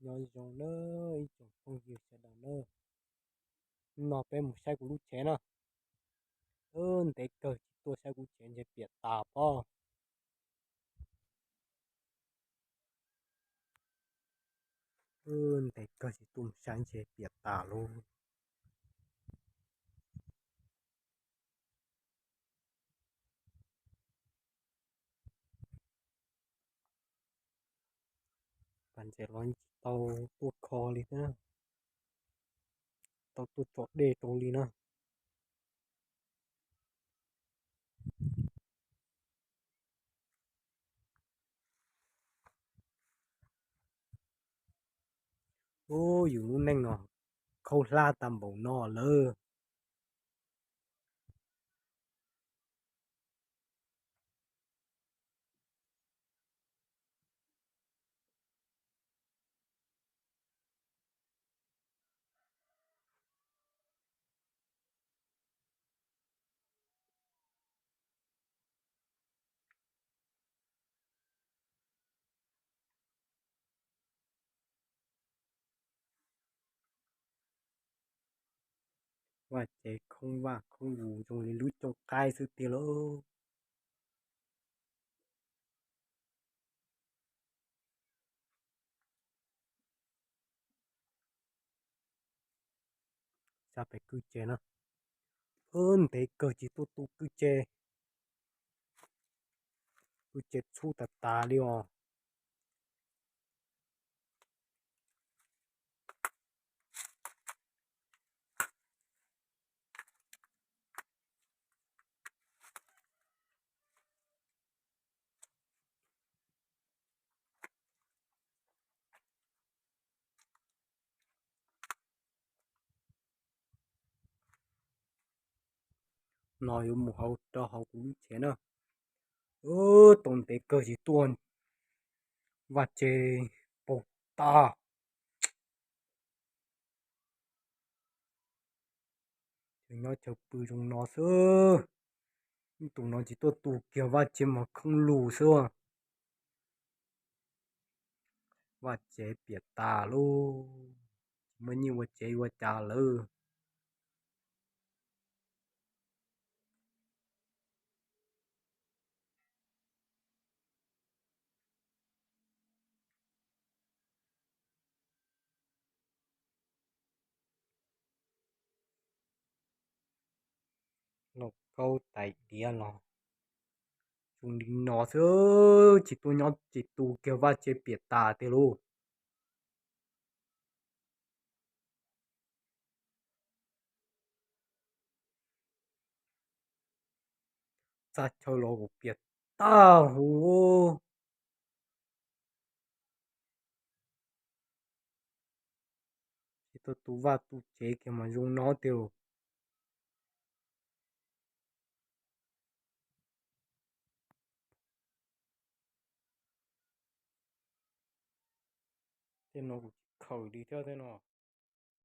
Nyob zoo na ib tsoom phooj ywg sawv daws na, hnub no peb mus saib kuv lub tsev na. Ntev kawg tsis tuaj saib kuv tsev ntshe piam tas pob. Ntev kawg tsis tuaj mus saib ntshe piam tas lauj. Pas ntses los tsis tau tuaj kho li thiab, tau tuaj tso dej rau li na. Ub, yus lub neej no khaub hlab tag npaum no lawm. Vaj tsev khoob vaj khoob vus zoo li lub cooj qaib xwb tiag lauj. Sab pem kwj tse na, ntev kawg tsis tuaj tu kwj tse, kwj tse txhub tas tas li os. No yuav mus hauv rau hauv kuv lub tsev na. Tau ntev kawg tsis tuaj, vaj tse paug tag. Ces nyob chaw pw zoo no xwb. Ib tus no tsis tuaj tu kiag vaj tse mas khoob lug xwb. Vaj tsev piam tas lauj, tsis muaj nyiaj ua tsev ua cas lawm. Lauj kaub tais diav los zoo li no xwb, tsis tuaj nyob tsis tu kiag vaj tse piam tas tiag lauj. Txaj chaw los kuj piam tag huv. Tsis tuaj tu vaj tu tsev kiag mas zoo no tiag lauj. Tej no kuv tsis khaws li thiab tej no.